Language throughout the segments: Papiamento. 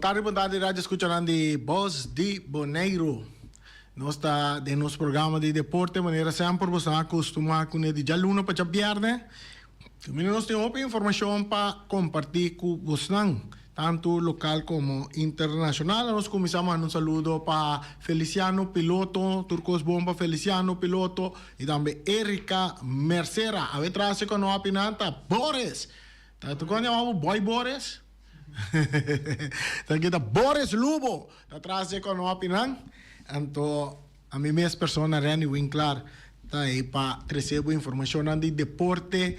Bon tardi, bon tardi radio escuchanan di Bos di Boneiru. Nos ta den nos programa di deporte manera semper bo sa acostuma cune di djaluna pa djabierne. Caminda nos tin hopi informacion pa comparti cu bosnan, tanto local como internacional. Nos cuminsa manda un saludo pa Feliciano Piloto, tur cos bon pa Feliciano Piloto y tambe Erika Mercera. Awe tras e conopi nan ta Boris. Ta tu con yama bo Boy Boris? Ta kita Boris Lubo ta tras dje konopi nan. Anto ami mes persona Renny Winklaar ta ei pa trese bo informashonnan di deporte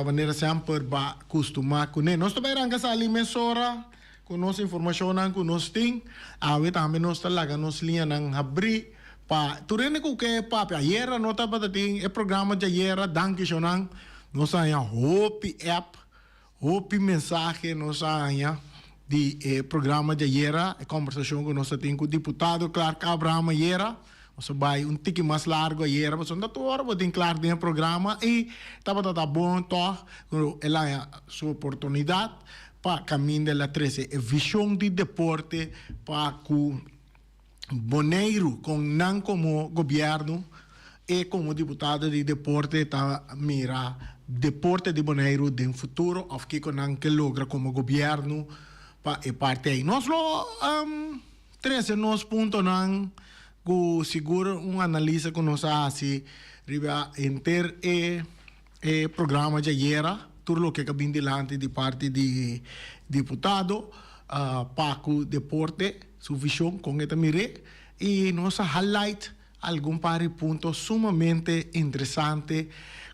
manera semper ba kustumá kuné. Nos ta bai ranka sali mesora ku nos informashonnan ku nos tin. Awe tambe nos ta laga nos liñanan habrí pa tur hende ku ke papia. Ayera no tabata tin e programa djayera, danki shonnan. Nos a haña hopi app. Hopi mensahe nos a haña di e programa di ayera, e kombersashon ku nos a tin ku diputado Clark Abraham ayera. Nos a bai un tiki mas largu ayera pasobra no ta tur ora bo tin Clark den e programa i tabata ta bon tòg ku el haña su oportunidat pa kaminda el a trese e vishon di deporte pa ku Boneiru kon nan komo gobièrnu e komo diputado di deporte ta mira deporte di Boneiru den futuro òf kiko nan ke logra komo gobièrnu pa e parti ei. Nos lo trese nos puntonan ku sigur un analisa ku nos a hasi riba henter e e programa djayera tur loke ka bin dilanti di parti di diputado pa ku deporte. Su vision con e ta mir'é y nos a highlight algun par di punto sumamente interesante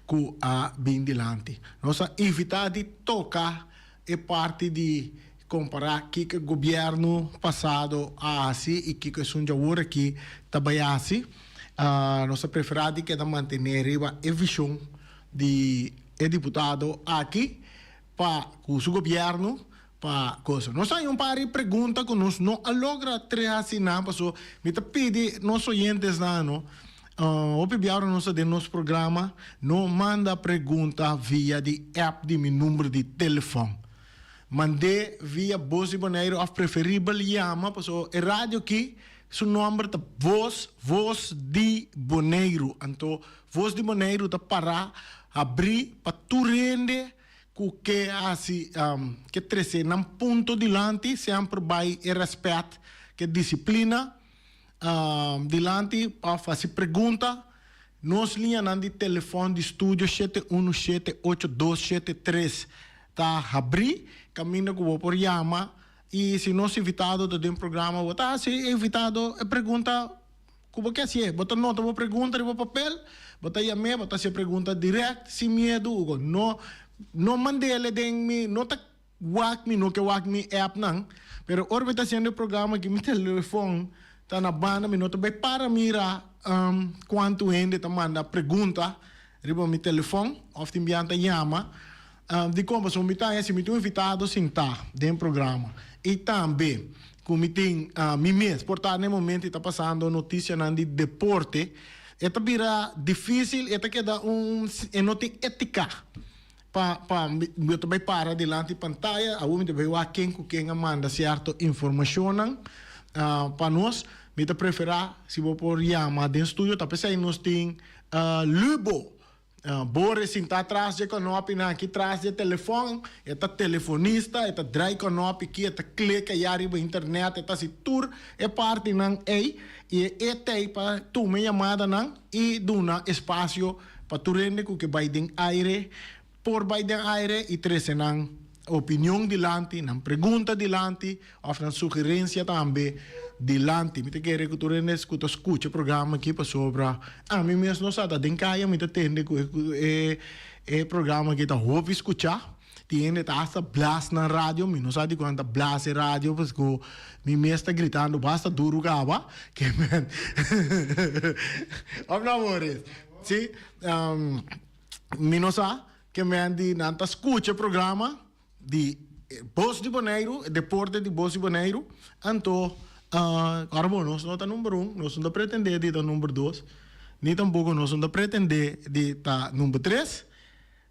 cu a bin dilanti. Nos a evita di toca e parti di compara kico e gobierno pasado a haci y kico esun djawor aki ta bay haci. Nos a prefera di keda mantene riba e vision di e diputado aki pa cu su gobierno Pa cosa. Nos haña un par di pregunta cu nos no a logra trae asina, paso mi ta pidi nos oyentesnan no, hopi bia ora nos ta den nos programa, no manda pregunta via di app di mi number di telefon. Mand'é via Bos di Boneiru of preferibel yama, paso e radio aki su nomber ta Bos, Vos di Boneiru. Anto Vos di Boneiru ta para habri pa tur hende ku ke hasi ke trese nan punto dilanti semper bai e rèspèt ke disiplina dilanti pa hasi pregunta. Nos liñanan di telefòn di studio shete unu shete ocho dos shete tres ta habrí kaminda ku bo por yama i si nos invitado ta den programa bo ta hasi e invitado e pregunta. Ku bo ke hasié? Bo ta nota bo pregunta riba papel, bo ta yam'é, bo ta hasié pregunta dirèkt, sin miedu, Hugo. No, no mand'é den mi, no ta wak mi, no ke wak mi appnan, pero ora mi ta hasiendo e programa aki mi telefòn ta na banda, mi no ta bai para mira kuantu hende ta manda pregunta riba mi telefòn òf tin biaha ta yama. Dikon? Pasobra mi ta haña si mi tin un invitado sintá den programa i tambe ku mi tin mi mes por ta na e momento i ta pasando notisianan di deporte, e ta bira difísil, e ta keda un e no tin étika pa pa mi ta bai para dilanti pantaya, awor mi ta bai wak ken ku ken a manda sierto informashonnan pa nos. Mi ta preferá si bo por yama den studio, ta p'esei nos tin Lubo. Boris sinta tras dje konopinan aki tras dje telefon, e ta telefonista, e ta drai konopi aki, e ta klik aya riba internet, e ta hasi tur e partinan ei i e t'ei pa tuma e yamadanan i duna espasio pa tur hende ku ke bai den aire por bai den aire i trese nan opinion dilanti, nan pregunta dilanti òf nan sugerensia tambe dilanti. Mi ta kere ku tur hende ku ta skucha e programa aki pasobra ami mes no sa ta den kaya mi ta tende ku e e programa aki ta hopi skuchá. Tin hende ta hasta blas nan radio, mi no sa dikon nan ta blas e radio paske mi mes ta gritando basta duru kaba ke men òf no Boris? Si mi no sa. Ke men di nan ta skucha e programa di Bos di Boneiru, e deporte di Bos di Boneiru, anto ora bo nos no ta number un, nos no ta pretendé di ta number dos, ni tampoko nos no ta pretendé di ta number tres,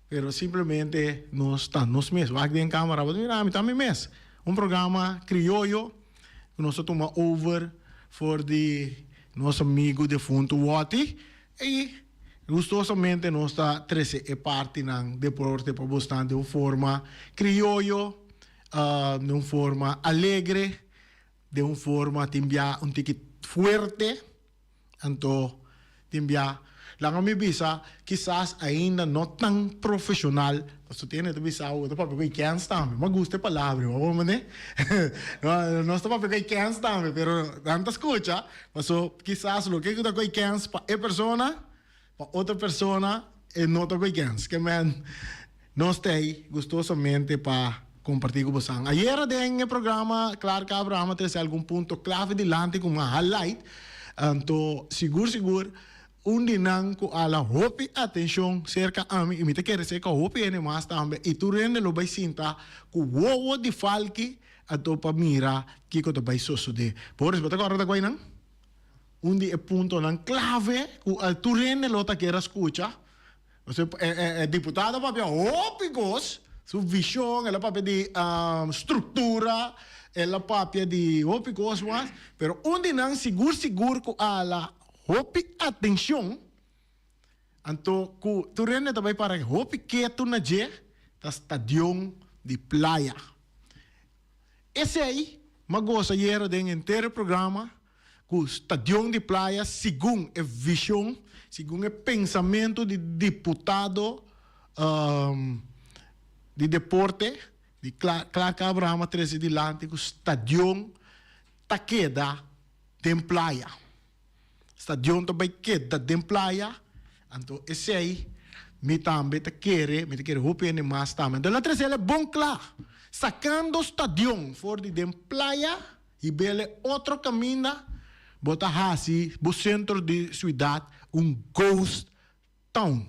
pero simplemente nos ta nos mes. Wak den kamera bo ta mira ami ta mi mes. Un programa krioyo ku nos a tuma over for di nos amigu defuntu Wòti i gustosamente nos ta trese e partinan deporte pa bosnan den un forma krioyo, den un forma alegre, den un forma tin bia un tiki fuerte. Anto tin bia laga mi bisa kisas ainda no tan profesional, pasobra tin hende ta bisa bo ta papia ku e kens tambe, mi a gusta e palabra bo a mane nos ta papia ku e kens tambe pero nan ta skucha pasobra kisas loke ku ta ku e kens pa e persona pa otro persona e no ta ku e kens ke men nos ta ei gustosamente pa kompartí ku bosan. Ayera den e programa Clark Abraham a trese algun punto klave dilanti ku mi a highlight, anto sigur sigur un di nan ku a la hopi atenshon serka ami i mi ta kere serka hopi hende mas tambe i tur hende lo bai sinta ku wowo di falki anto pa mira kiko ta bai sosodé. Boris, bo ta kòrda ta ku ainan? Un di e puntonan klave ku tur hende lo ta kier a skucha. Pasobra e diputado a papia hopi kos, su vishon, el a papia di struktura, el a papia di hopi kos mas, pero un di nan sigur sigur ku a hala hopi atenshon, anto ku tur hende ta bai para hopi ketu na dje, ta stadion di Playa. Esei m'a gosa ayera den henter e programa. Ku Stadion di Playa segun e vishon, segun e pensamentu di diputado di deporte di Clark Abraham a trese dilanti ku stadion ta keda den playa. Stadion ta bai keda den playa, anto esei mi tambe ta kere, mi ta kere hopi hende mas tambe. Anto el a trese el bon kla, sakando stadion for di den playa. Hibele otro caminda, bo ta haci bo centro di ciudad un ghost town.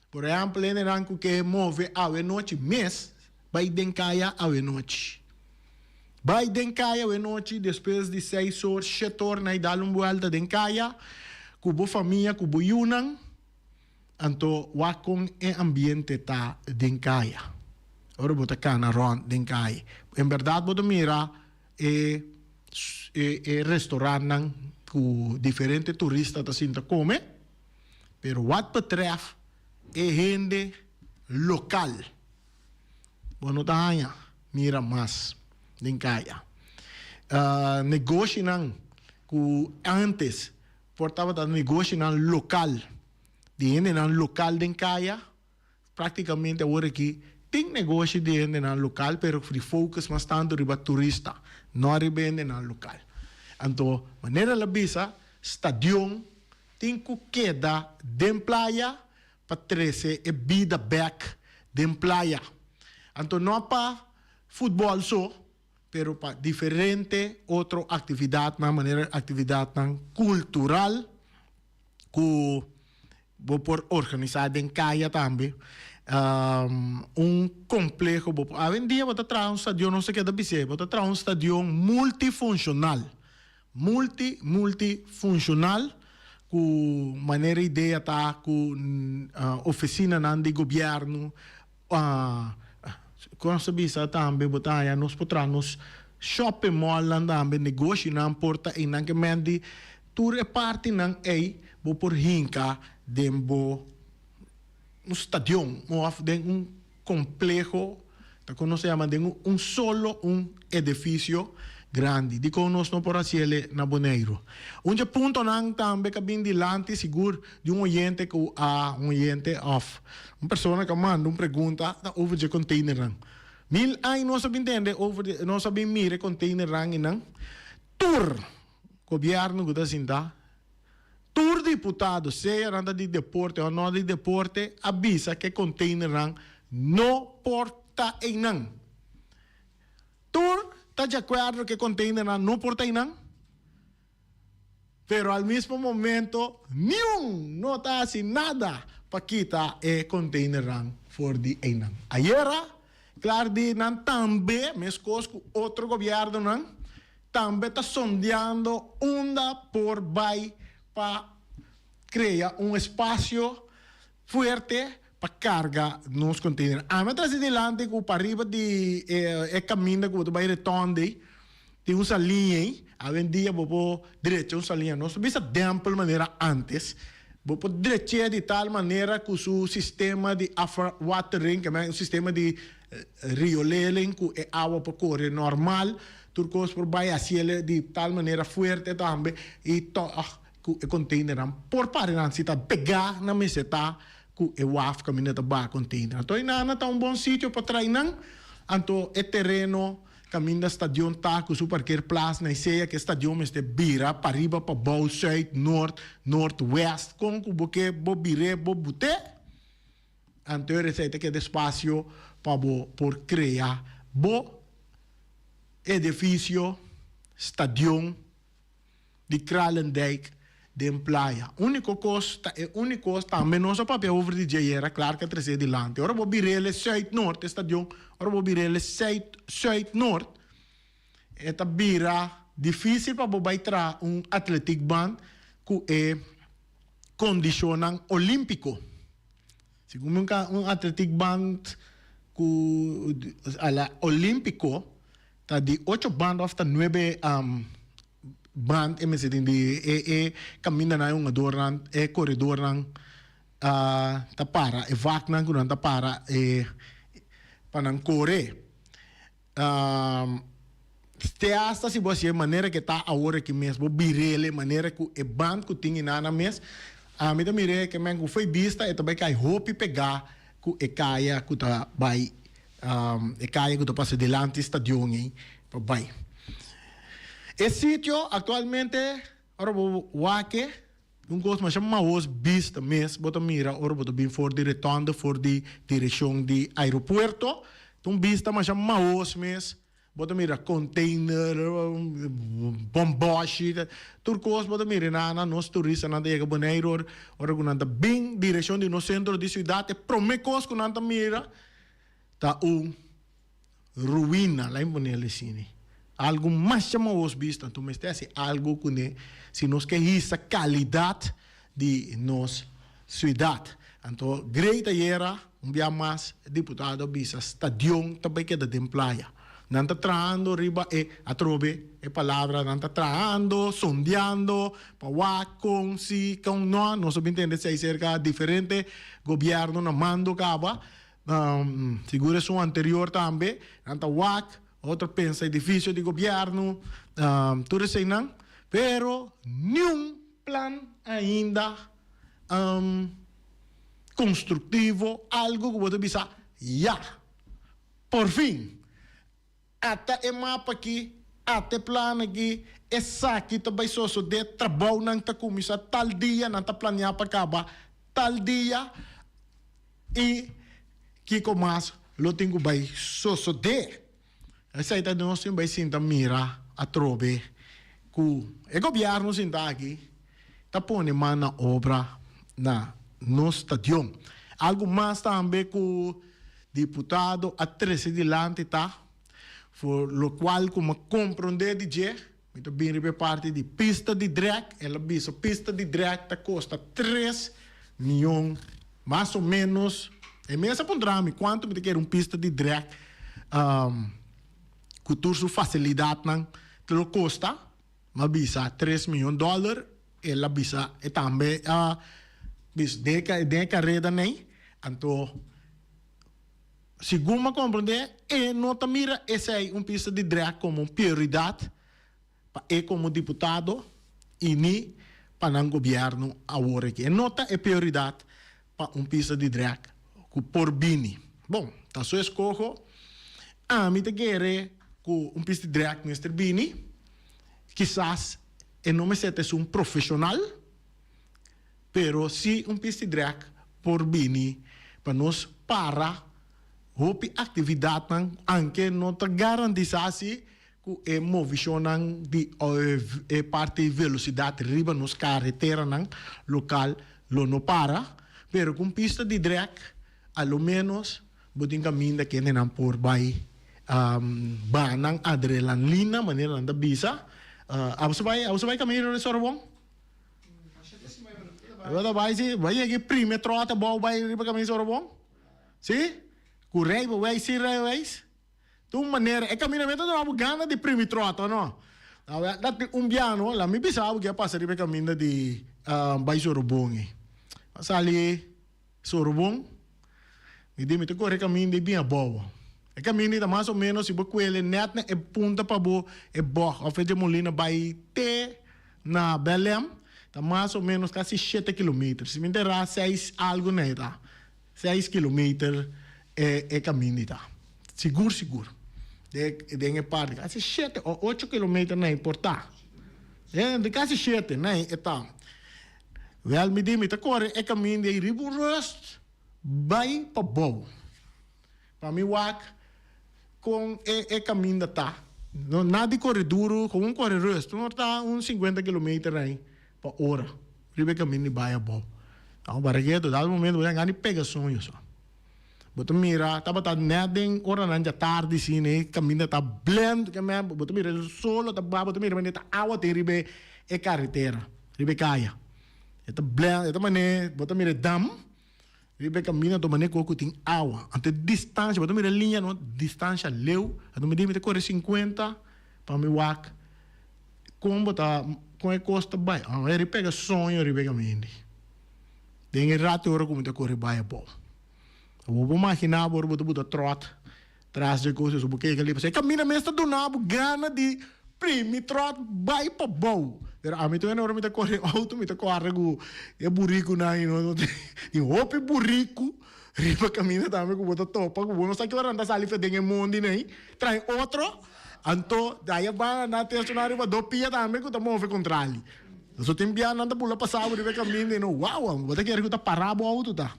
Por ehempel, hendenan cu ke move awe nochi mes bay den caya awe nochi. Bay den caya awe nochi despues di seis or, shet or na y dal un buelta den caya cu bo famia, cu bo yunan. Anto wak kon e ambiente ta den kaya. Ora bo ta kana rònt den kaya. En bèrdat bo ta mira e e restorantnan ku diferente turista ta sinta kome, pero wat betrèf e hende lokal bo no ta haña mira mas den kaya. Negoshinan ku ántes Por tabata negoshinan lokal di hendenan lokal den kaya, praktikamente awor aki tin negoshi di hendenan lokal pero di focus mas tantu riba turista, no riba hendenan lokal. Anto manera el a bisa stadion tin ku keda den playa pa trese e bida bek den playa. Anto no pa futbòl so. pero pa diferente otro actividadnan manera actividadnan cultural cu bo por organisa den caya tambe. Un compleho bo por awendia bo ta traha un stadion nos ta keda bis'e bo ta traha un stadion multifuncional multi multifuncional cu manera idea ta cu oficinanan di gobierno Kon nos ta bisa tambe bo ta haña nos por traha nos shopping mallnan tambe, negoshinan por ta einan ke men di tur e partinan ei bo por hinka den bo un stadion òf den un kompleho ta kon nos ta yama den un solo un edifisio grandi. Dikon nos no por hasiel na Boneiru? Un dje puntonan tambe ka bin dilanti sigur di un oyente ku a un oyente òf un persona ku a manda un pregunta ta over dje konteinernan. Mil aña nos a bin tende over di nos a bin mira e konteinernan einan. Tur gobièrnu ku ta sinta, tur diputado sea nan ta di deporte òf no di deporte a bisa ku e konteinernan no por ta einan. Tur ta di akuerdo ku e konteinernan no por ta einan, pero al mismo momento niun no ta hasi nada pa kita e konteinernan for di einan. Ayera, klar di nan tambe, meskos ku otro gobièrnunan, tambe ta sondeando unda por bai pa krea un espasio fuerte. pa karga nos container. Ami a trese dilanti ku pariba di e kaminda ku bo ta bai Retonde tin un saliña ei. Awendia bo por drecha un saliña. Nos ta bisa dèmpel manera ántes. Bo por drech'é di tal manera ku su sistema di afwatering, ke men un sistema di riolering ku e awa por kore normal. Tur kos por bai hasiel di tal manera fuerte tambe i tòg ku e konteinernan por para nan si ta pegá nan mester ta ku e waf kaminda ta baha konteiner. Anto einana ta un bon sitio pa trae nan. Anto e tereno kaminda stadion ta ku su parkeerplaats na esei ku e stadion mester bira pariba pabou, sùit, nort, nort wèst, kon ku bo ke bo bir'é bo but'é. Anto esei ta keda espasio pa bo por krea bo edifisio, stadion. Di Kralendijk den playa. Unico cos ta e unico cos tambe nos a papia over di dje ayera Clark a trece dilanti. Ora bo bir'el zuid noord e stadion ora bo bir'el zuid zuid noord e ta bira dificil pa bo bay traha un atletiekbaan cu e condicionnan olimpico. Segun mi un atletiekband cu a la olimpico Ta di ocho band of ta nuebe band e mester tin di e e kamindanan e hungadornan e koredornan ta para e vaknan ku nan ta para e pa nan kore. Te asta si bo hasié manera ke ta awor aki mes bo bir'el manera ku e band ku tin inana mes ami ta mir'é ke men ku fo'i bista e ta bai kai hopi pegá ku e kaya ku ta bai E kaya ku ta pasa dilanti stadion ei pa bai. E sitio aktualmente ora bo wak e un kos masha mahos bista mes bo ta mira ora bo ta bin for di Retonde for di direkshon di aeropuerto ta un bista masha mahos mes. Bo ta mira container, bomboshi, tur cos bo ta mira na na nos turistanan ta yega Boneiru ora ora cu nan ta bin direccion di nos centro di ciudad e prome cos cu nan ta mira ta un ruina, laat mi ponel asina, algo masha mahos bista, anto mester haci algo cune si nos ke hisa calidad di nos ciudad. Anto Grey ta yera un bia mas diputado a bisa stadion ta bay keda den playa. Nan ta trahando riba e atrobe e palabra nan ta trahando, sondeando pa wak con si con no. Nos a bin tende esey cerca diferente gobierno na mando caba, sigur esun anterior tambe. Nan ta wak, otro pensa edificio di gobierno, tur eseynan, pero niun plan ainda constructivo, algo cu bo ta bisa, ya, por fin, ata e mapa aki, ata e plan aki, esaki ta bay sosode, trabounan ta cuminsa tal dia, nan ta planea pa caba tal dia, y kico mas lo tin cu bay sosode. Esei ta nos tin bai sinta mira atrobe ku e gobièrnu sinta aki ta pone man na obra na nos stadion. Algu mas tambe ku diputado a trese dilanti ta for lokual ku mi a komprondé di dje, mi ta bin riba e parti di pista di drèk, el a bisa pista di drèk ta kosta tres mion mas o ménos. E mes a puntra mi kuantu mi ta kere un pista di drèk ku tur su fasilidatnan ta lo kosta. Mi a bisa tres mion dòler, el a bisa e tambe a bisa den e kareda nei. Anto segun mi a komprondé e no ta mira esei un pista di drèk komo un prioridat pa e komo diputado i ni pa nan gobièrnu awor aki. E no ta e prioridat pa un pista di drèk ku por bini. Bon, ta su eskoho. Ami ta kere ku un pista di drèk mester bini. Kisas e no mester ta esun profeshonal, pero si un pista di drèk por bini pa nos para hopi aktividatnan, anke no ta garantisá si Ku e movishonnan di e parti velosidat riba nos kareteranan lokal lo no para, pero ku un pista di drèk a lo ménos bo tin kaminda kendenan por bai baha nan adrelanlina manera nan ta bisa. Abo sa bai abo sa bai kaminda riba Sorobon? Bo ta bai si? Bo yega e prime tròt abou bai riba kaminda Sorobon? Si? Ku rijbewijs sin rijbewijs? Tur manera e kaminda mi ta duna bo gana di primi tròt o no? Awel dat tin un bia no, la mi bisa bo ke a pasa riba e kaminda di bai Sorobon ei. A sali Sorobon, mi di mi ta kore e kaminda ei bin abou. E kaminda ei ta mas o menos si bo kuele nèt na e punta pa bo e bòg òf e djemolina bai te na Belém, ta mas o menos kasi shete kilometer. Si mi ta erá seis algu na e ta. Seis kilometer e e kaminda ta. Sigur sigur. Den den e parti kasi shete o ocho kilometer na e por ta. E kasi shete na e ta. Wèl mi di mi ta kore e kaminda ei riba un rust bai pa bou. Pa mi wak kon e e kaminda ta. No na di kore duru, gewoon kore rust. No ta un sinkuenta kilometer ei pa ora riba e kaminda di bai abou. Awor Barraqueto dado momento bo ta gana di pega soño so. Bo ta mira tabata net den oranan djatardi asina e kaminda ta blend ke men bo ta mira solo ta baha bo ta mira manera ta awa tin riba e karetera riba e kaya. E ta blend e ta manera bo ta mira e dam riba e kaminda anto manera ku tin awa. Anto e distansha bo ta mira e liña no distansha leu anto mi di mi ta kore sinkuenta pa mi wak Kon bo ta, kon e kos ta bai? Awor e pega soño riba e kaminda. Den e rato ora ku mi ta kore bai abou. Bo por maginá bo ora bo ta buta tròt tras dje kos eso, bo keka li pasobra e kaminda mes ta duna bo gana di primi tròt bai pa bou. Pero ami tur ora mi ta kore outo mi ta kòrda ku e burikunan i no tin hopi buriku riba kaminda tambe ku bo ta topa ku bo no sa ki ora nan ta sali for den e mondi nei trae otro. Anto, daya banda nan tin esnan riba do pia tambe ku ta move kontrali. So tin bia nan ta bula pasa bo riba e kaminda i no, waw, bo ta kere ku ta para bo outo ta.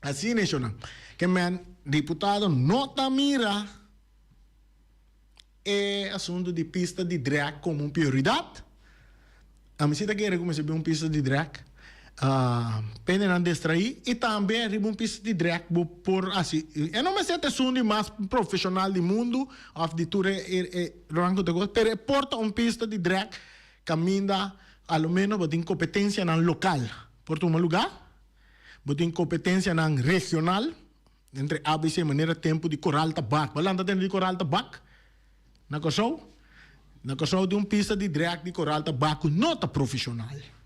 Asina e shownan. Ke men diputado no ta mira e asuntu di pista di drag komo un prioridat. Ami si ta kere ku mester bin un pista di drag pende nan destraí i tambe riba un pista di drag bo por hasi e no mester ta esun di mas profeshonal di mundu òf di tur e rango ta kos pero e por ta un pista di drag kaminda a lo menos bo tin kompetensianan lokal por tuma lugá bo tin kompetensianan regional entre abc manera tempu di koral tabak bo a lanta tende di koral tabak. Na Kòrsou? Na Kòrsou tin un pista di drag di koral ta baku no ta profeshonal.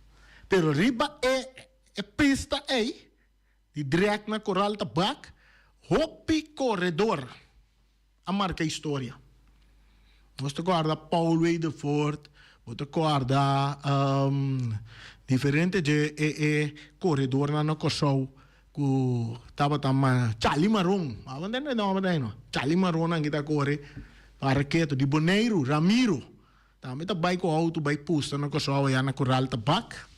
Pero riba e e pista ei di drag na koral ta bak, hopi koredor a marka historia. Nos ta kòrda Paul Wedervoort, bo ta kòrda diferente dje e e koredornan na Kòrsou Ku tabata ma Charlie Maron, abo ntende e nomber ei no? Charlie Maron nan kita kore pa Raketo di Boneiru, Ramiro tambe ta bai ku outo bai pusta na Kòrsou aya na Koral Tabak.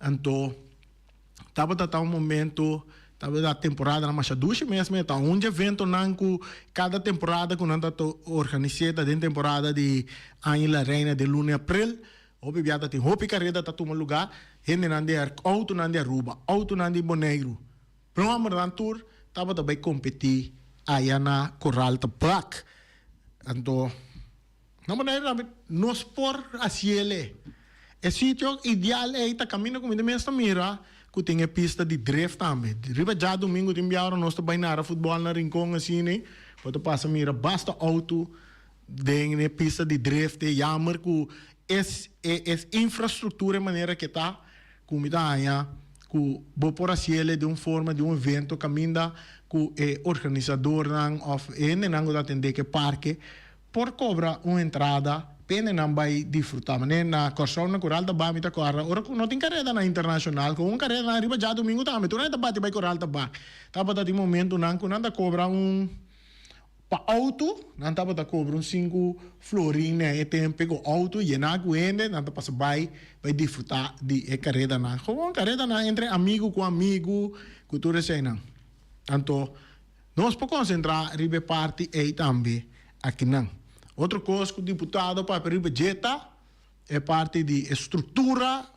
Anto tabata ta un momento, tabata temporadanan masha dushi mes mes, ta un dje eventonan ku kada temporada ku nan ta organis'é ta den temporada di Aña la Reina den luna di aprel. Hopi bia ta tin hopi kareda ta tuma lugá, hendenan di outonan di Aruba, outonan di Boneiru, plòmbernan tur tabata bai kompetí aya na Koral Tabak. Anto, na Boneiru tambe nos por hasiel. E sitio ideal ei ta kaminda ku mi ta mes ta mira ku tin e pista di drift tambe. Riba djadumingu tin bia ora nos ta bai nara futbòl na Rincon asina, bo ta pasa mira basta outo Den e pista di drift e jammer ku es e es infrastruktura e manera ke ta ku mi ta haña ku bo por hasiel den un forma di un evento kaminda ku e organisadornan òf e hendenan ku ta atendé ku e parke por kobra un entrada pa e hendenan bai disfrutá. Manera na Kòrsou na Koral ta bai mi ta kòrda ora ku no tin karedanan internashonal ku un karedanan riba djadumingu tambe tur hende ta bati bai Koral ta bai tabata tin momentunan ku nan ta kobra un Pa auto, nan tabata cobra un sinku florin na e tempe cu auto yena cu hende, nan ta pasa bay bay disfruta di e caredanan. Gewoon caredanan entre amigo cu amigo, cu tur eseynan. Anto, nos por concentra riba e parti ey tambe akinan. Otro cos cu diputado papia riba dje ta e parti di e structura.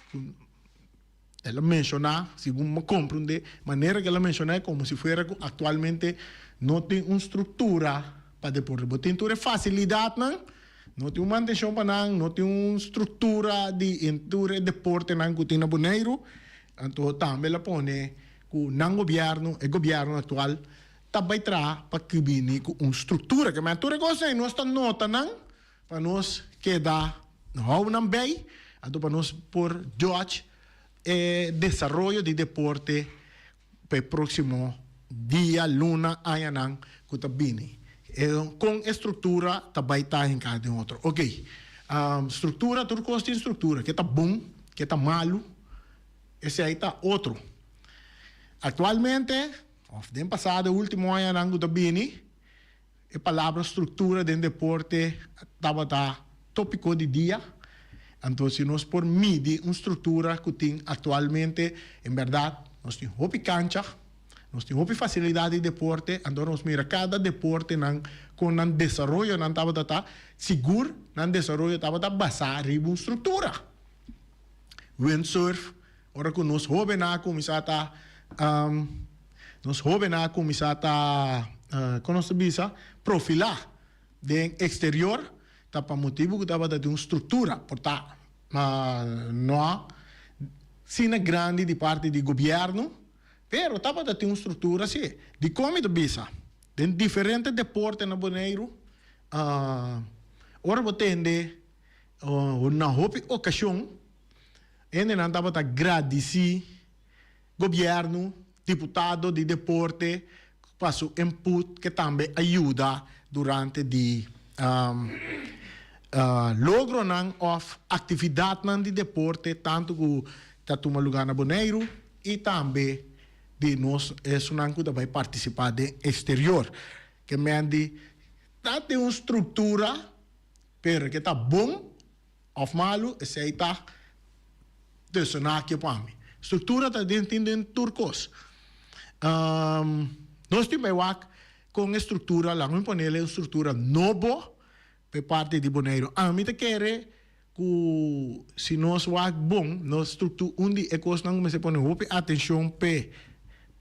El a menshoná, segun mi a komprondé, manera ku el a menshoná e komo si fuera ku aktualmente no tin un struktura pa deporte. Bo tin tur e fasilidatnan, no tin un mantenshon pa nan, no tin un struktura di en tur e deportenan ku tin na Boneiru. Anto tambe el a pone ku nan gobièrnu, e gobièrnu aktual, ta bai traha pa bini ku un struktura. Ke men tur e kos ei nos ta nota nan pa nos keda hou nan bei, anto pa nos por judge e desaroyo di deporte pa e próksimo dia, luna, añanan ku ta bini. Kon e struktura ta bai ta hinká den otro. Oke, struktura, tur kos tin struktura, ke ta bon, ke ta malu, esei ta otro. Aktualmente, òf den pasado e último añanan ku ta bini, E palabra struktura den deporte tabata tópiko di dia. Anto si nos por midi un struktura ku tin aktualmente, en bèrdat nos tin hopi kancha, nos tin hopi fasilidat di deporte, anto nos mira kada deportenan kon nan desaroyonan tabata ta, sigur nan desaroyo tabata basá riba un struktura. Windsurf, ora ku nos hóbennan a kuminsá ta nos hóbennan a kuminsá ta kon nos ta bisa profilá den eksterior ta pa motibu ku tabata tin un struktura por ta no asina grandi di parti di gobièrnu pero tabata tin un struktura si. Dikon mi ta bisa den diferente deporte na Boneiru ora bo tende Na hopi okashon hendenan tabata gradisí gobièrnu, diputado di deporte pa su input ke tambe a yuda durante di logronan òf aktividatnan di deporte tantu ku ta tuma lugá na Boneiru i tambe di nos esunnan ku ta bai partisipá den eksterior. Ke men di ta tin un struktura. Pero ke ta bon of malu esei ta tussen haakje pa mi. Struktura ta den tin den tur kos. Nos tin bai wak kon e struktura, laga mi ponele un struktura nobo pa e parti di Boneiru. Ami ta kere ku si nos wak bon nos struktu un di e kosnan ku mester pone hopi atenshon p'e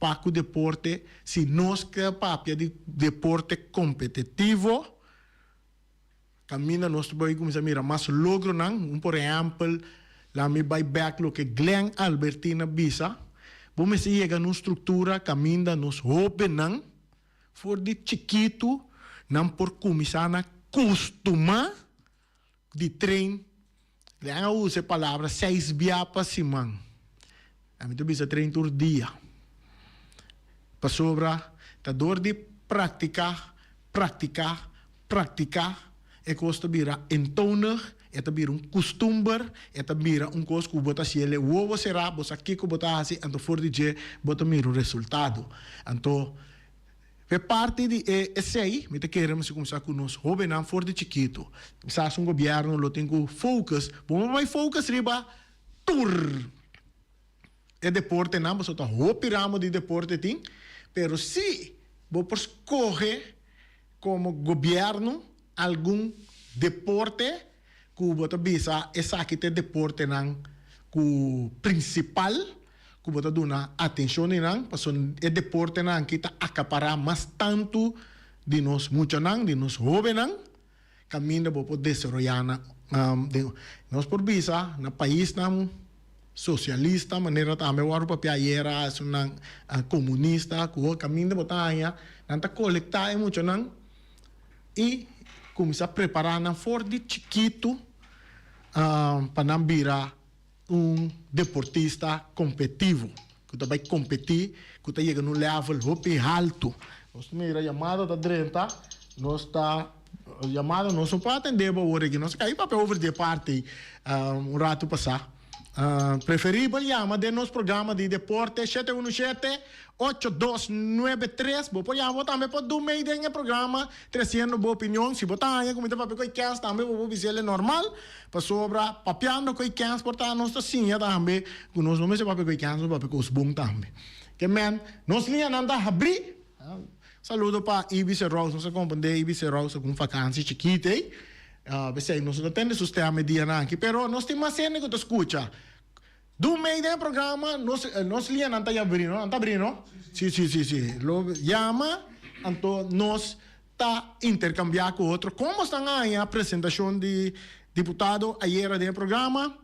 pa ku deporte si nos ke papia di deporte kompetitivo. Kaminda nos ta bai kuminsá mira mas logronan. Un por ehèmpel, laat mi bai bèk loke Glenn Albertine a bisa, Bo mester yega na un struktura kaminda nos hóbennan for di chikitu nan por kuminsá na kustumá di train. Glenn a usa e palabra seis bia pa siman. Ami ta bisa train tur dia. Pasobra ta dor di praktiká, praktiká, praktiká e kos ta bira entonig, e ta bira un kustumber, e ta bira un kos ku bo ta hasiel e wowo será, bo sa kiko bo ta hasi, anto for di dje bo ta mira un resultado. Anto P'e parti di e esei, mi ta kere mester kuminsá ku nos hóbennan for di chikitu. Kisas un gobièrnu lo tin ku focus, bo no bai focus riba tur e deportenan, pasobra ta hopi ramo di deporte tin, pero si bo por skohe komo gobièrnu algun deporte ku bo ta bisa esaki ta e deportenan ku prinsipal ku bo ta duna atenshon di nan, pasobra e deportenan aki ta akapará mas tantu di nos muchanan, di nos hóbennan, kaminda bo por desaroyá nan. Nos por bisa na paisnan sosialista, manera tambe wòrdu papia ayera, esunnan komunista, ku kaminda bo ta haña nan ta kolektá e muchanan i kuminsá prepará nan for di chikitu pa nan bira un deportista kompetivo, ku ta bai kompetí, ku ta yega na un lèvel hopi haltu. Nos ta mira yamada ta drenta, nos ta yamada nos no por atendé bo awor aki, nos a kai papia over di e parti un ratu pasá. Preferibel yama den nos programa di deporte shete unu shete ocho dos nuebe tres. Bo por yama bo tambe por du mei den e programa tresiendo bo opinion. Si bo ta haña ku mi ta papia ku e kens tambe bo por bisa el e normal pasobra papiando ku e kens por ta nos ta siña tambe ku nos no mester papia ku e kens nos papia kos bon tambe. Ke men nos liñanan ta habrí. Saludo pa Ibis e Rose, nos a comprende Ibis e Rose cu un vakantie chikito ey. P'esey nos no ta tende su stem e dianan aki, pero nos tin mas hende cu ta scucha. Du mey den e programa, nos nos lianan ta yabri no? Nan ta abri no? Si, si, si, si. Lo yama, anto nos ta intercambia cu otro. Como esnan haña presentacion di diputado ayera den e programa?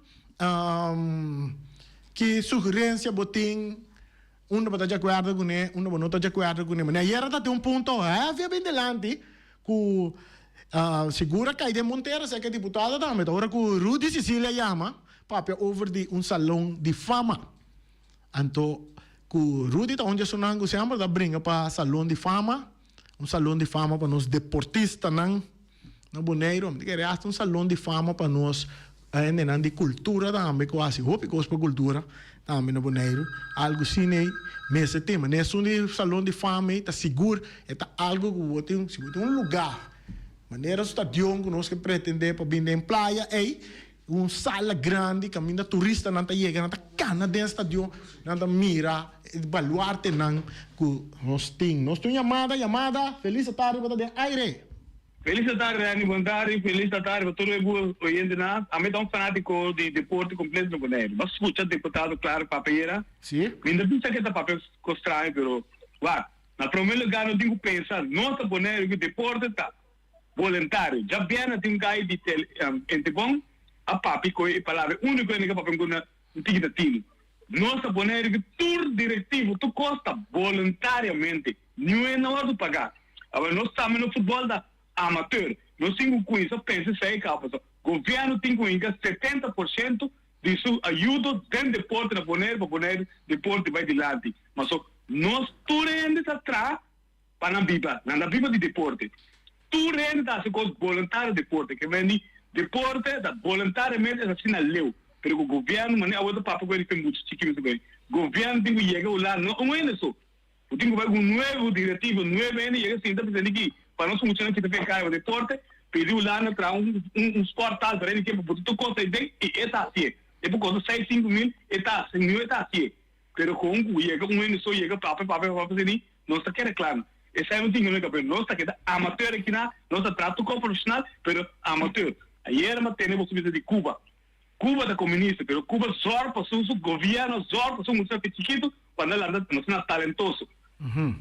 Ki sugerencia bo tin? Unda bo ta di akuerdo kuné, unda bo no ta di akuerdo kuné. Manera ayera ta tin un punto heavy a bin dilanti ku sigur a kai den bon tera esaki e diputado tambe ta ora ku Rudy Cecilia yama papia over di un salon di fama. Anto ku Rudy ta un di esunnan ku semper ta bringa pa salon di fama, un salon di fama pa nos deportistanan. Na Boneiru, mi ta kere hasta un salon di fama pa nos hendenan di kultura tambe ku hasi hopi kos pa kultura tambe na Boneiru. Algu asina ei mester tin. Manera esun di salon di fama ei ta sigur e ta algu ku bo tin, si bo tin un lugá manera stadion ku nos ke pretendé pa bin den playa ei, un sala grandi kaminda turistanan ta yega, nan ta kana den stadion, nan ta mira e baluartenan ku nos tin. Nos tin un yamada, yamada, Felis atardi bo ta den aire. Felis atardi Reni, bon tardi, felis atardi pa tur e bu oyentenan. Ami ta un fanatico di deporte completo na Boneiru. Bo a scucha deputado Clark papia ayera? Si. Mi no ta bisa ke ta papia cos straño pero wak, na prome lugar no tin cu pensa nos ta Boneiru cu deporte ta bolentario. Djabièrnè tin un guy di Entebon a papia cu e palabra unico hende cu a papia cu na un tiki ta tini. Nos ta Boneiru cu tur directivo tur cos ta boluntariamente. Niun hende no wòrdu pagá. Awor nos tambe no futbòl ta amateur. Nos tin ku kuminsá pensa esei kaba pasobra gobièrnu tin ku hinka 70% di su ayudo den deporte na Boneiru pa Boneiru deporte bai dilanti. Maso nos tur hende ta traha pa nan biba. Nan ta biba di deporte. Tur hende ta hasi kos boluntario deporte. Ke men di deporte ta boluntariamente es asina leu. Pero ku gobièrnu manera awor ta papia ku hende muchu chikito gobièrnu tin ku yega un lado no un hende so. Bo tin ku bai ku un nuevo directivo, nuevo hende yega sinta bisa di ki pa nos muchanan kita fe kai deporte, pidi Hulanda traha un un sport tal pa rende ke pa pudi tur kos ei den i e ta hasié. E por kosta seis sinku mil e ta hasi mió e ta hasié. Pero kon ku yega un hende so yega papia papia papia si di nos ta keda kla. Esei no tin ku no pero nos ta keda amateur akina, nos ta traha tur kos profesional pero amateur. Ayer mi a tende boso bisa di Cuba. Cuba ta comunista pero Cuba zorg pa su su gobierno zorg pa su muchanan fe chikito pa nan lanta nos na talentoso.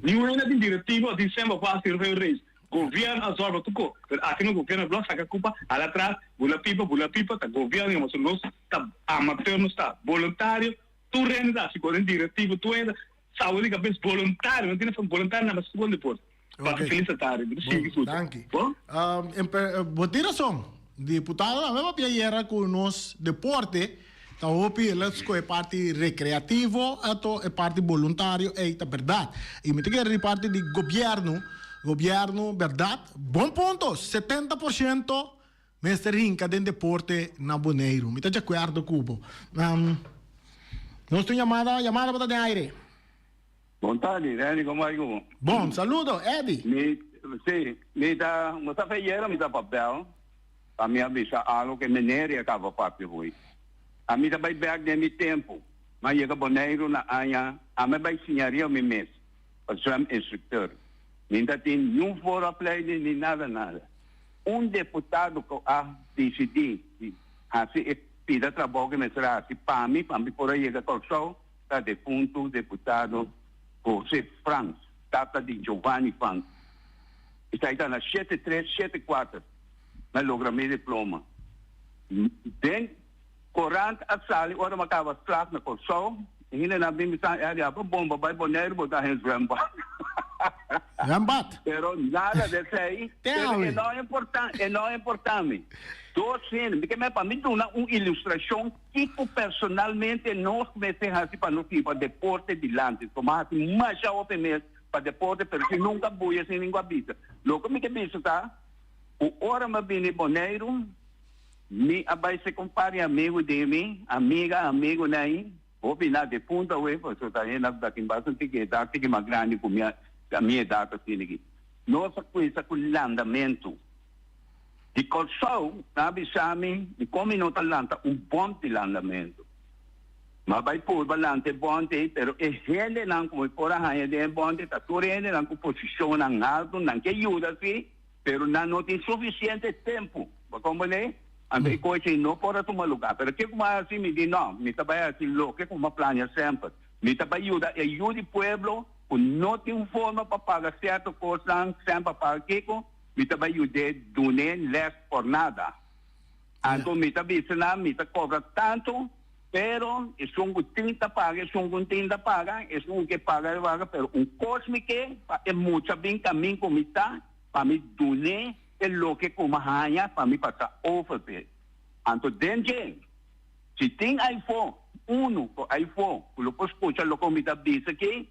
Niun hende tin directivo a tin semba pa haci Rafael Reis. Gobierno a zorg pa tur cos pero aki no gobierno a blok saca Cuba hala atras bula pipa bula pipa ta gobierno yama so nos ta amateur nos ta voluntario tur hende ta haci cos den directivo tur hende sa bo di cabes voluntario no tin voluntario na mas con deporte. Pasa Ok. felis atardi. Mi ta Bon, sigui escucha. danki. Bon? Um, en per- eh, bo tin rason. Diputado tambe papia ayera ku nos deporte ta hopi el a skohe parti rekreativo ato e parti boluntario ey ta berdad. I mi ta kere di parti di gobierno, gobierno berdad, bon punto, 70% mester hinka den deporte na Boneiru. Mi ta di akuerdo ku bo. Um, nos tin un yamada, yamada bo ta den aire. Bon tardi, Randy, como bai cu bo? Bon, saludo, Eddy. Mi, si, mi ta, bo sa fe yera mi ta pa bel, pa mi a bisa algo cu e meneer a caba papia hui. Ami ta bai bek den mi tempo, mi a yega Boneiru na aña, ami a bai siña riba mi mes pa zwem instructeur. Mi ta tin niun vooropleiding ni nada nada. Un deputado cu a dicidi di haci e pida trabou cu mester a haci pa mi, pa mi por a yega Corsou, ta defuntu deputado José Frans, tata di Giovanni Frans. Esaki ta na shete tres shete kuater mi a logra mi diploma. Den korant a sali ora mi a kaba slag na Kòrsou, e hendenan a bin bisa mi, Eddie, abo bon bo bai Boneiru bo ta hen zwembad. Zwembad? Pero nada de esei, Te pero awe. e no importa, e no importa mi. Dos hende, mi ke men pa mi duna un ilustrashon. Kiko personalmente nos mester hasi pa nos hiba deporte dilanti? Como a hasi masha hopi mes pa deporte, pero si nunca buya sin ningun a bisa. Loke mi ke bisa ta cu ora mi a bini Boneiru, mi a bay ser con par di amigo di mi, amiga, amigonan ahi, hopi na defunto awe, pasobra ta hende ta tin bastante tiki edad, tiki mas grandi cu mi, mi edad asina aki. Nos a cuminsa cu landamento. Di Kòrsou nan a bisa mi dikon mi no ta lanta un bònt di landamentu. Mi a bai purba lanta e bònt ei, pero e hendenan ku mi por a haña den e bònt ei ta tur hendenan ku posishonnan haltu, nan ke yuda si, pero nan no tin sufisiente tempu. Bo komprendé? Anto e kos ei no por a tuma lugá. Pero ke ku mi a hasi? Mi di, No, mi ta bai hasi loke ku mi a plania semper. Mi ta bai yuda e yu di pueblo ku no tin forma pa paga sierto kosnan, semper paga kiko. Mi ta bai yud'é dun'é lès por nada. Anto mi ta bisa nan, mi ta kobra tantu. Pero esun ku tin ta paga, esun ku no tin ta paga, esun ku ke paga ta paga, pero un kos mi ke pa e mucha bin kamin ku mi ta, pa mi dun'é e loke ku mi a haña pa mi pasa over p'e. Anto den dje, si tin aifó, unu ku aifó ku lo por skucha loke mi ta bisa aki,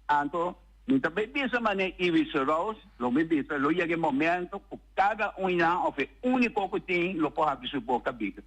anto mi ta bai bisa manera Iwi Serous, lo mi bisa, lo yega e momento ku kada un nan òf e úniko ku tin lo por habri su boka bisa.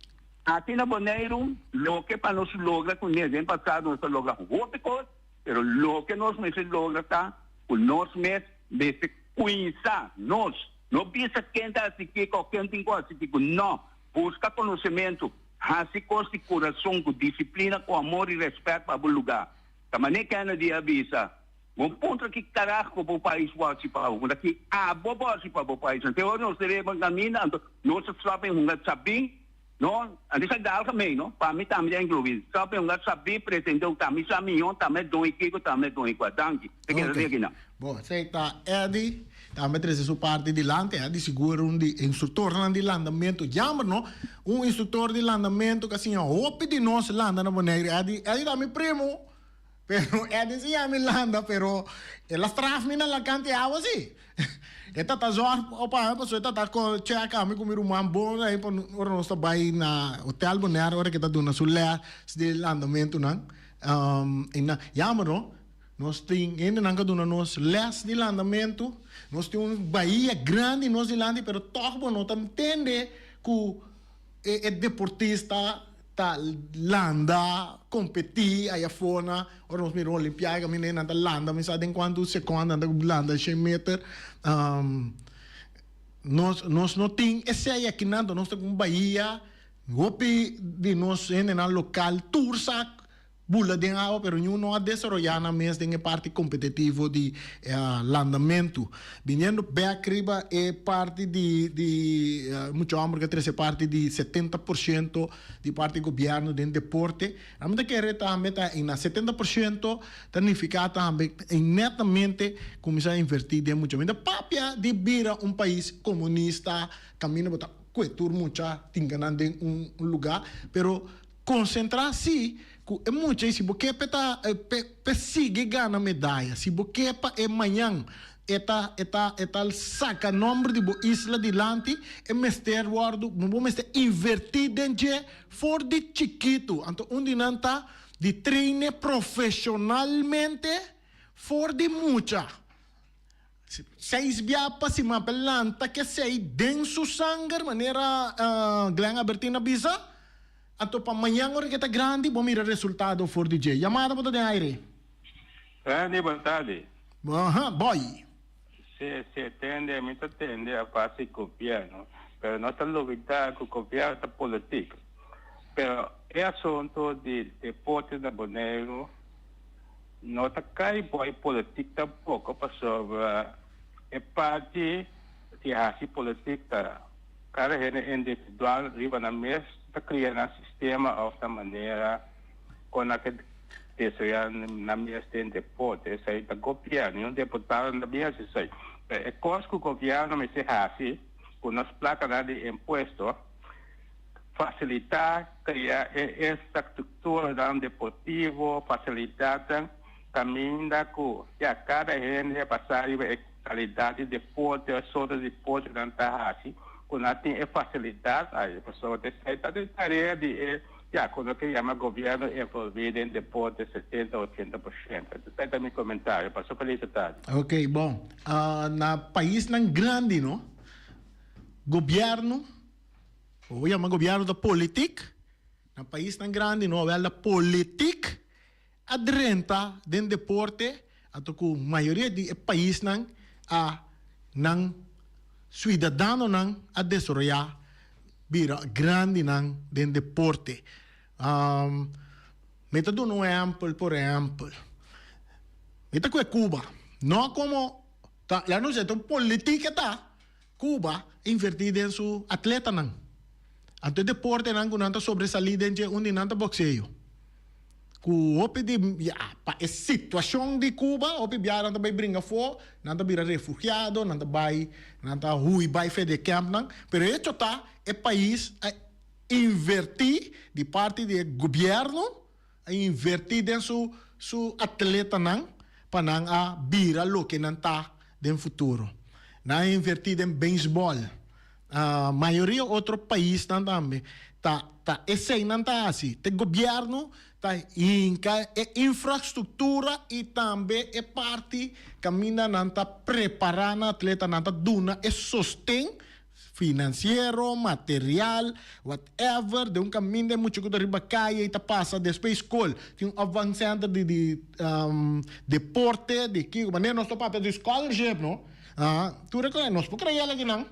Aki na Boneiru, loke pa nos logra ku nes den pasado nos a logra hopi kos, pero loke nos mester logra ta ku nos mes mester kuinsa nos. No bisa ken ta hasi kiko òf ken tin ku hasi kiko, no. Buska konosementu, hasi kos di kurason, ku disiplina, ku amor i rèspèt pa bo lugá. Ta manera Kennedy a bisa, Bo puntra ki karaho bo pais bo hasi pa bo, puntra ki abo bo hasi pa bo pais. Anto e ora nos ta reba kaminda, anto nos ta stòp en hunga sabí, no, anto esaki ta algemeen, no, pa mi tambe ta inkluí, stòp en hunga sabí, pretendé ku ta mi sa mihó, ta mi don e kiko, ta mi don e kua. Danki. Ta keda Oké. di akinan. Bo, esei ta Eddie, tambe trese su parti dilanti. Eddie sigur un di e instruktornan di landamentu. Jammer no, un instruktor di landamentu ku a siña hopi di nos landa na Boneiru. Eddie, Eddie ta mi primo. Pero Eddie si yami landa pero el a straf mi na la kant e awa si. E tata zorg op ami pasobra e tata ko check ami ku mi ruman bon ahí pa ora nos ta bai na Hotel Bonaire ora ke ta duna su les di landamentunan. I nan yama no nos tin hendenan ka duna nos les di landamentu. Nos tin un bahia grandi nos dilanti pero tog bo no ta ntende ku e deportista ta landa kompetí aya afó na ora nos mira un olimpiada kaminda nan ta landa mi sa den kuantu sekonda nan ta landa shen meter nos nos no tin esei akinan nos ta ku un bahia hopi di nos hendenan lokal tur sa Bula den awa pero ñu no a desaroyá nan mes den e parti kompetitivo di landamentu. Biniendo bèk riba e parti di di mucha hòmber ke trese parti di 70% di parti gobièrnu den deporte, nan ta kere tambe ta na 70% ta nifiká tambe netamente kuminsá invertí den mucha. Mi ta papia di bira un pais komunista kaminda bo ta kue tur mucha tinka nan den un lugá pero Konsentrá sí ku e mucha i si bo ke p'e ta p'e sigui gana medaya, si bo ke pa e mañan e ta e ta e ta saka nòmber di bo isla dilanti, e mester wòrdu bo mester invertí den dje for di chikitu. Anto un di nan ta di train'e profeshonalmente for di mucha. Seis bia pa siman pa lanta kesei den su sanger, manera Glenn Albertine a bisa. Anto pa mañan ora ke ta grandi bo mira resultado for di dje. Yamada bo ta den aire. Randy bon tardi. Aha, boy. Si, si, tende, mi ta tende a base di gobierno, pero nos ta lubida cu gobierno ta politic. Pero e asunto di deporte na Boneiru No ta kai boy politik tampoko pasobra e parti di hasi politik ta kada hende individual riba nan mes ta kria nan sistema of nan manera kon nan ke desaroya nan mes den deporte. Esei ta gobierno, niun deputado no ta bin hasi esei. Pero e kos ku gobierno mester hasi ku nos plakanan di impuesto, Fasilitá krea e infrastrukturanan deportivo, fasilidatnan kaminda ku ya kada hende a pasa riba e kalidat di deporte o sorto di deporte nan ta hasi ku nan tin e fasilidat ai. Pasobra ta esei ta den tarea di e ya ku loke yama gobièrnu envolví den deporte 70 80%. Esei ta mi komentario. Paso felis tardi. Ok, bon. Na paisnan grandi no, gobièrnu. Bo yama gobierno ta politik? Na paisnan grandi no awel ta politik a drenta den deporte anto ku mayoria di e paisnan a nan suidadanonan a desaroya bira grandinan den deporte. Mi ta duna un ehempel por ehempel mi ta kue Cuba no komo ta la no ta un politik e ta. Cuba a inverti den su atletanan. Anto e deportenan cu nan ta sobresali den dje un di nan ta boxeo. Cu hopi di, ya, pa e situacion di Cuba, hopi biaha nan ta bay bringa afo, nan ta bira refugiado, nan ta bay, nan ta huy bay fe di e campnan. Pero e hecho ta, e pais a. invertí di parti di e gobièrnu, a invertí den su su atletanan pa nan a bira loke nan ta den futuro. Nan a invertí den beisbòl. Mayoria otro paisnan tambe ta ta esei nan ta hasi. Te gobièrnu ta hinka e infrastruktura i tambe e parti kaminda nan ta prepará nan atletanan, ta duna e sosten Finansiero, material, whatever, den un kaminda e mucha ku ta riba kaya i ta pasa despues skol. Tin un opvangcenter di di deporte, di kiko. Manera nos ta papia di scholarship, no? Tur e kos, nos por krea el akinan.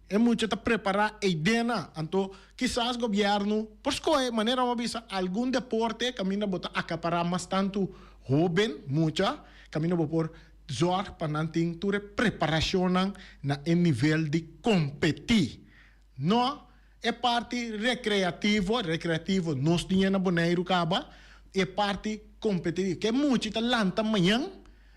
E mucha ta prepará eidena. Anto kisas gobièrnu por skohe, manera bo a bisa, algun deporte kaminda bo ta akapará mas tantu hóben, mucha, kaminda bo por Zorg pa nan tin tur e preparacionnan na e nivel di competi. No e parti recreativo, recreativo nos tin e na Boneiru caba, e parti competitivo. Ke muchi ta lanta mañan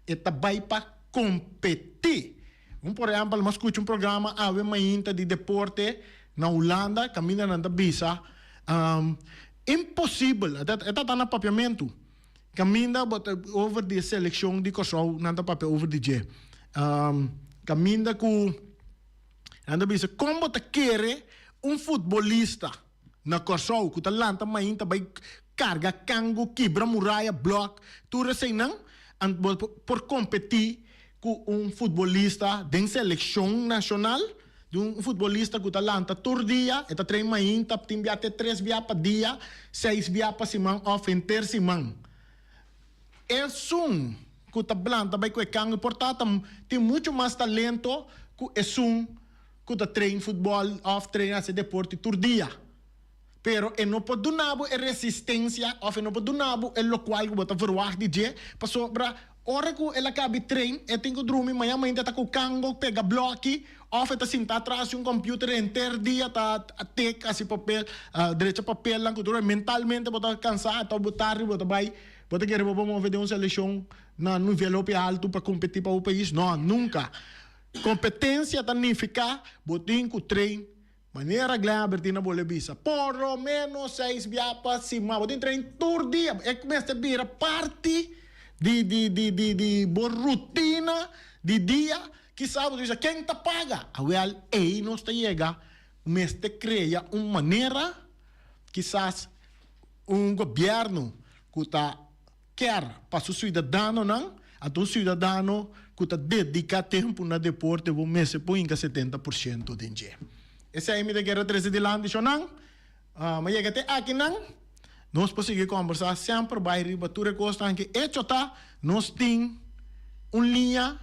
e ta bay pa competi. Un por ehempel, mi a scucha un programa awe mainta di deporte na Hulanda caminda nan ta bisa, imposibel, e ta ta na Papiamentu. Kaminda bo ta over di e selekshon di Kòrsou nan ta papia over di dje. Kaminda ku nan ta bisa kon bo ta kere un futbolista na Kòrsou ku ta lanta mainta bai karga kangu, kibra muraya, blòk, tur eseinan bo por kompetí ku un futbolista den selekshon nashonal, di un futbolista ku ta lanta tur dia, e ta train mainta, tin bia te tres bia pa dia, seis bia pa siman òf henter siman. Esun ku ta blanta bai ku e kangu por ta ta tin muchu mas talento ku esun ku ta train futbòl òf train hasi deporte tur dia. Pero e no por duna bo e resistencia of e no por duna bo e locual cu bo ta verwacht di dje, pasobra ora cu el a cabi train e tin cu drumi, mañana mainta ta cu cango pega bloki of e ta sinta atras di un computer henter dia ta tik haci papel, drecha papelnan cu tur mentalmente bo ta cansa ata bo tardi bo ta bay bo ta kere bo por move den un seleccion na nivel hopi alto pa competi pa bo pais? No, nunca. Competencia ta nifica bo tin cu train. Manera Glenn Albertina bolbe bisa, por lo menos seis bia pa siman. Bo tin train tur dia. E mester bira parti di di di di di bo rutina di dia. Kisas bo ta bisa, ken ta paga? Awel, ei nos ta yega. Mester krea un manera, kisas un gobièrnu ku ta Kier pa su ciudadanonan, anto un ciudadano cu ta dedica tempo na deporte bo mester por hinca 70% den dje. Esey mi ta kier a trece dilanti shonan. Ma yega te akinan, nos por sigui combersa semper bay riba tur e cosnan ki hecho ta nos tin un liña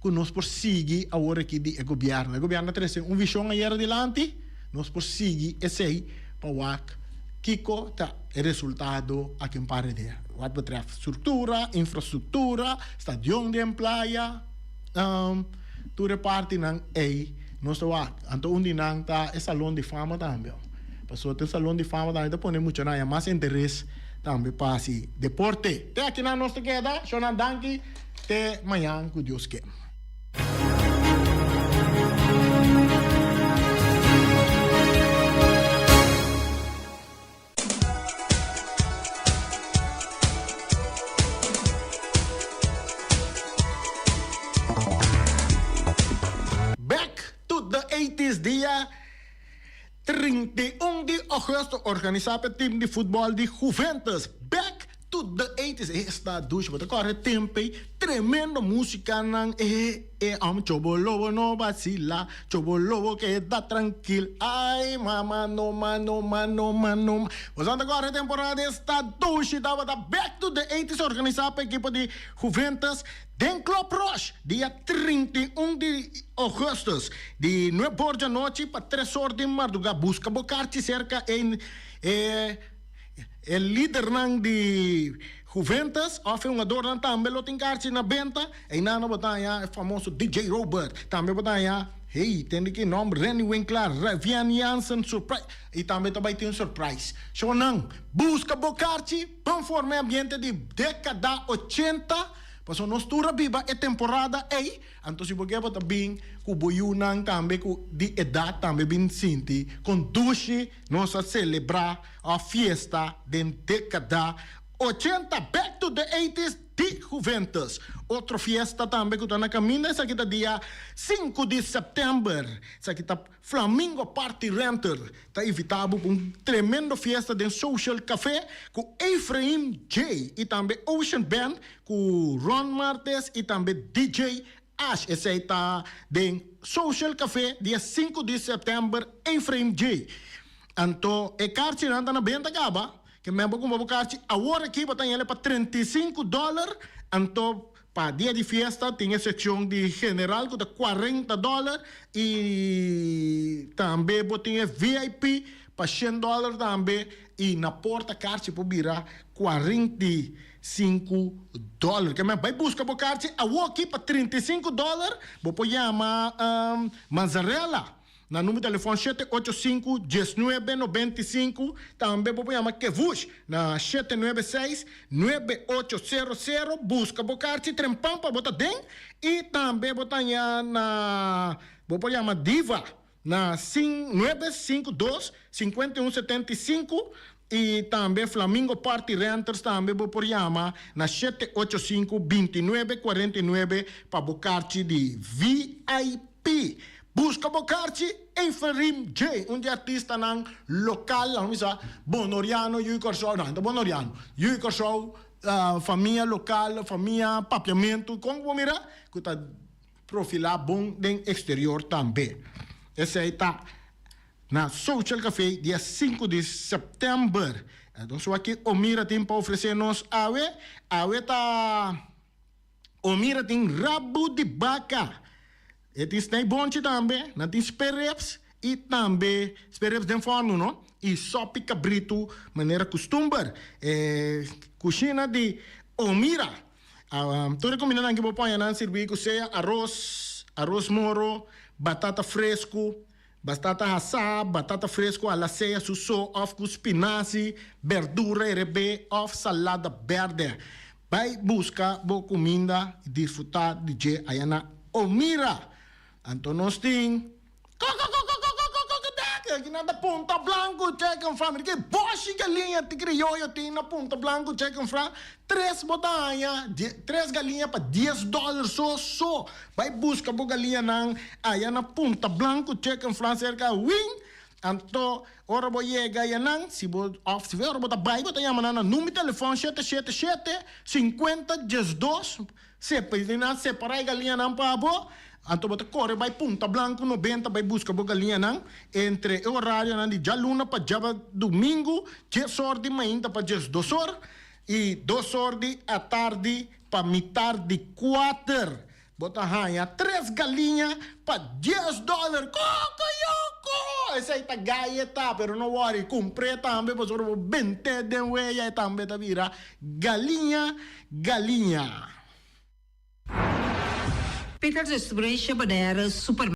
cu nos por sigui awor aki di e gobierno. E gobierno a trece un vision ayer dilanti, nos por sigui esey pa wak kico ta e resultado aki un par di dia. Wat betreft structura, infrastructura, stadion den playa, tur e partinan ey nos ta wak. Anto un di nan ta e salon di fama tambe. Pasobra e salon di fama tambe ta pone muchanan haya mas interes tambe pa haci deporte. Te akinan nos ta keda. Shownan danki. Te mañan ku Dios ke. Back to the eighties dia 31 di augustus organisá pa e team di futbòl di Juventus. Back to the eighties esta dushi bo ta kòrda e tempu ei tremendo musikanan e e am chobo lobo no basila chobo lobo keda trankil ai mama no ma no ma no ma no ma bo sa ta kòrda e temporada esta dushi tabata back to the eighties organisá pa ekipo di Juventus Den Club Rush, dia 31 di augustus, di nuebe or di anochi pa tres or di marduga. Busca bo karchi serka e e e lidernan di Juventus of e hungadornan tambe lo tin karchi na benta. Einan bo ta haña e famoso DJ Robert. Tambe bo ta haña, hey, tende ki nomber, Renny Winklaar, Ravian Jansen, surprise. Y tambe ta bay tin un surprise. Shownan, busca bo karchi, ban forma e ambiente di decada ochenta. Paso nos tur a biba e temporada ei, anto si bo ke bo ta bin ku bo yunan tambe ku di edat tambe bin sinti kon dushi nos a selebrá òf fiesta den dékada 80, back to the eighties di Juventus. Otro fiesta tambe ku ta na kaminda esaki ta dia 5 di sèptèmber, esaki ta Flamingo Party Renter ta invitá bo pa un tremendo fiesta den Social Café ku Efraim J i tambe Ocean Band ku Ron Martes i tambe DJ Ash. Esei ta den Social Café dia 5 di sèptèmber Efraim J. Anto e karchinan ta na benta kaba. Ke men bo kumpra bo karchi awor aki bo ta yele pa 35 dòler anto Pa dia di fiesta tin e seccion di general cu ta 40 dollar y tambe bo tin e VIP pa shen dollar tambe y na porta karchi por bira 45 dollar. Ke men bay busca bo karchi awoki pa 35 dollar bo por yama Mazzarella. Na number telefòn 785 19 95, tambe bo por yama Kevush na 796 9800, buska bo karchi trempan pa bo ta den i tambe bo ta haña na bo por yama Diva na 952 51 75 i tambe Flamingo Party Renters tambe bo por yama na 785 29 49 pa bo karchi di VIP. Buska bo karchi Eferim J, un di artistanan lokal, laga mi sa, Bonoriano yu Kòrsou, no, e ta Bonoriano, yu Kòrsou, famia lokal, famia Papiamentu, kon ku bo mira ku ta profilá bon den eksterior tambe. Esei ta na Social Café dia 5 di sèptèmber. Nos wak Omira tin pa ofresé nos awe. Awe ta Omira tin rabu di baka. E tin snijboontje tambe, nan tin sperrips i tambe sperrips den fòrnu no, i sòpi kabritu manera kustumber. E kushina di Omira. Tur e kumindanan ki bo pon nan sirbi ku sea aros, aros moro, batata fresku, batata hasá, batata fresku a la sea su so òf ku spinasi, berdura herebé òf salada bèrdè. Bai buska bo kuminda i disfrutá di dje aya na Omira. Anto nos tin Kokokokokokokokokokdek aki nan ta Punta Blanco Chicken Farm. Di ke boshi galiña ti krioyo tin na Punta Blanco Chicken Farm? Tres bo ta haña, tres galiña pa dies dòler so so. Bai buska bo galiñanan aya na Punta Blanco Chicken Farm serka Win. Anto ora bo yega ayanan, si bo òf si ora bo ta bai bo ta yama nan na number di telefòn 777 50 12, sepa i nan separá e galiñanan pa bo, anto bo ta kore bai Punta Blanco 90 bai buska bo galiñanan entre e orarionan di djaluna pa djadumingu dies or di mainta pa 12 or i dos or di atardi pa mitar di kuater. Bo ta haña tres galiña pa dies dòler. Kokoyoko! Esei ta gayeta, pero no wòri, kumpr'é tambe pasobra bo bent'é den weya e tambe ta bira galiña, galiña. Peters Distribution Bonaire Super.